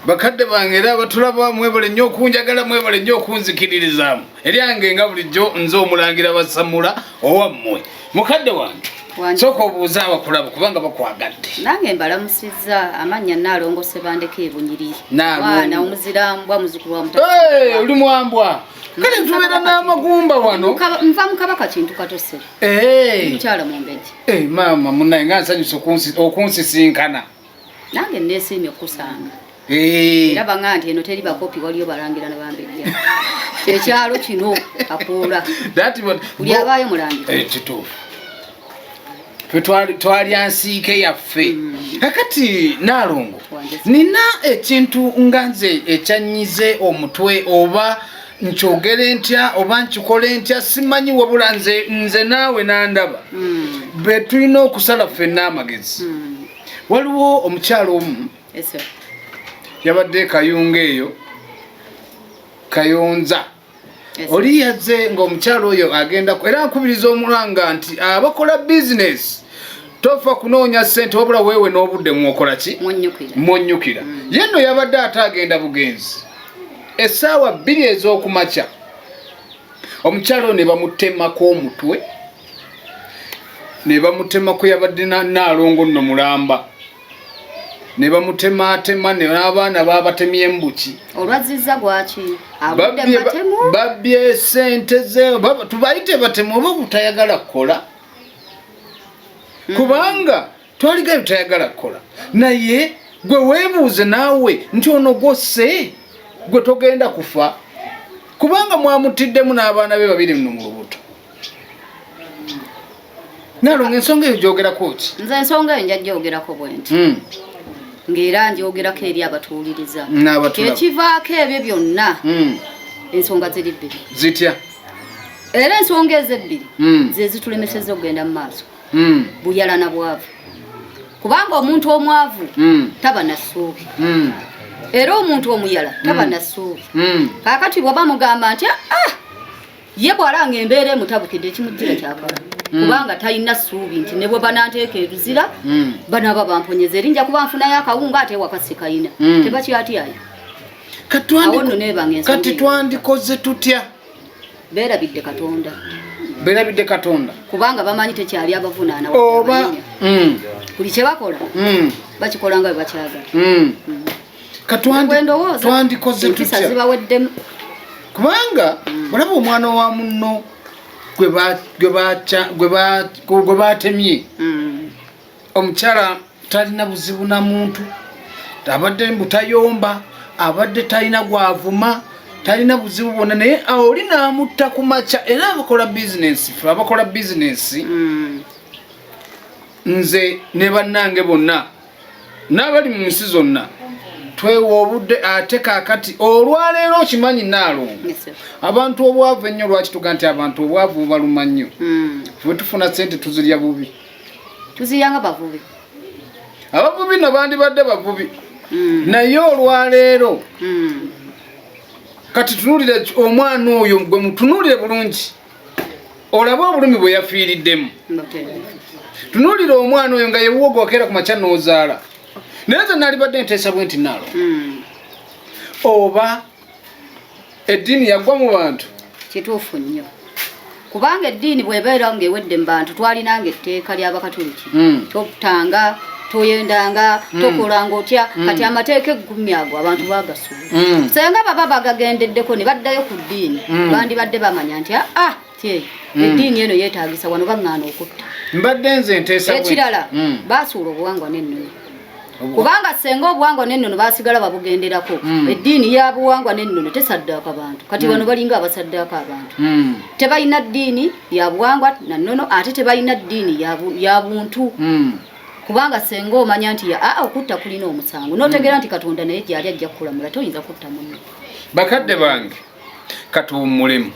Bakadde bange era abatulaba, mwebale nnyo okunjagala, mwebale nnyo okunzikiririzaamu. Eryange nga bulijjo nze Omulangira Basamula owammwe. Mukadde wange, sooka obuuze abakulaba kubanga bakwagadde. Nange mbalamusizza. Amannya Naalongo Sebandeko Ebunyiri, mwana omuzirambwa, muzukulu wa Mutasi. Oli mwambwa, kale tubeera n'amagumba wano. Nva mu Kabaka Kintu Katosere, mukyala Mumbejja. Maama munaye, nga nsanyusa okunsisinkana. Nange neesiimye okukusanga. Era banga nti eno teri bakopi, waliyo balangira na bambejja. Ekyalo kino Kakuula, buli abaayo mulangira. Kituufu, twalya nsiike yaffe. Kakati Naalongo, nina ekintu nga nze ekyanyize omutwe, oba nkyogere ntya oba nkikole ntya simanyi, wabula nze naawe nandaba be tulina okusala ffenna amagezi. Waliwo omukyalo omu yabadde Kayunga eyo Kayonza. Oli yazze ng'omukyalo oyo agenda, era nkubiriza omulanga nti abakola bizinesi, tofa kunoonya ssente, wabula weewe n'obudde mwokola ki, mwonnyukira. Ye nno yabadde ate agenda bugenzi essaawa 2 ez'okumakya, omukyalo oyo ne bamutemako omutwe, ne bamutemako. Yabadde Naalongo nno mulamba, ne bamutematema n'abaana babatemye embuki. Olwazizza gwaki? Babbye sente ze. Tubayite batemu oba butayagala kukola? Kubanga twaligayo tayagala kukola, naye gwe weebuuze naawe nti ono gwosse gwe togenda kufa, kubanga mwamutiddemu n'abaana be babiri nno mu lubuto. Nalongo, ensonga eyo gyogerako ki? Nze ensonga eyo nja gyogerako bwe nti, ng'era njogerako eri abatuwuliriza, N'abatulaba. ekivaako ebyo byonna, ensonga ziri bbiri. Zitya? Era ensonga ezo ebbiri ze zitulemesezza okugenda mu maaso. Buyala na bwavu, kubanga omuntu omwavu taba na ssuubi, era omuntu omuyala taba na ssuubi. Kaakati bw'oba mugamba nti ah, ye bw'alanga embeera emutabukidde, ekimujjira kyakola, kubanga talina ssuubi nti ne bwe bananteeka eruzira banaaba bamponyeza, erinja kuba nfunayo akawunga, ate ewaka sikayina. Tebakyatyayo. Kati Awo nno neebanga ensonga kati eyo. Twandikoze tutya? Beerabidde Katonda. Beerabidde Katonda. Kubanga bamanyi tekyali abavunaana oba wadde. Buli kye bakola bakikola nga bwe bakyagala. Kati Bwe ndowooza, twandikoze empisa tutya? zibaweddemu. Kubanga olaba omwana wa munno gwe batemye, omukyala talina buzibu na muntu, abadde mbu tayomba, abadde talina gwavuma, talina buzibu bwonna, naye oli n'amutta ku makya. Era abakola bizinesi, fe abakola bizinesi, nze ne bannange bonna n'abali mu nsi zonna, twewa obudde. Ate kaakati olwaleero okimanyi Naalongo, Yes, sir. abantu obwavu ennyo, lwaki tuga nti abantu obwavu bubaluma nnyo? Bwe tufuna sente tuzirya bubi. Tuzirya nga bavubi. Abavubi no bandibadde bavubi, naye olwaleero kati tunuulire omwana oyo, gwe mutunuulire bulungi olabe obulumi bwe yafiiriddemu. Tunuulire omwana oyo nga yewuwo gwakeera ku makya n'ozaala. Naye nze nalibadde nteesa bwe nti, naalo oba eddiini yaggwa mu bantu? Kituufu nnyo, kubanga eddiini bw'ebeera ng'ewedde mu bantu, twalinanga etteeka ly'Abakatuliki, totanga, toyendanga, tokolanga otya. Kati amateeka eggumi ago abantu bagasuula. Senga baba bagagendeddeko ne baddayo ku ddiini, bandibadde bamanya nti aa ti eddiini eno yeetagisa wano baŋŋaana okutta. Mbadde nze nteesa Ekirala, basuula obuwangwa n'ennono, kubanga senga obuwangwa n'ennono basigala babugenderako, eddiini ya buwangwa n'ennono tesaddaaka bantu. Kati bano balinga abasaddaaka abantu. Tebalina ddiini ya buwangwa na nnono, ate tebalina ddiini ya buntu, kubanga senga omanya nti aa okutta kulina omusango, n'otegeera nti Katonda naye gyali ajja kukulamula, toyinza kutta munno. Bakadde bange, katuwummulemu.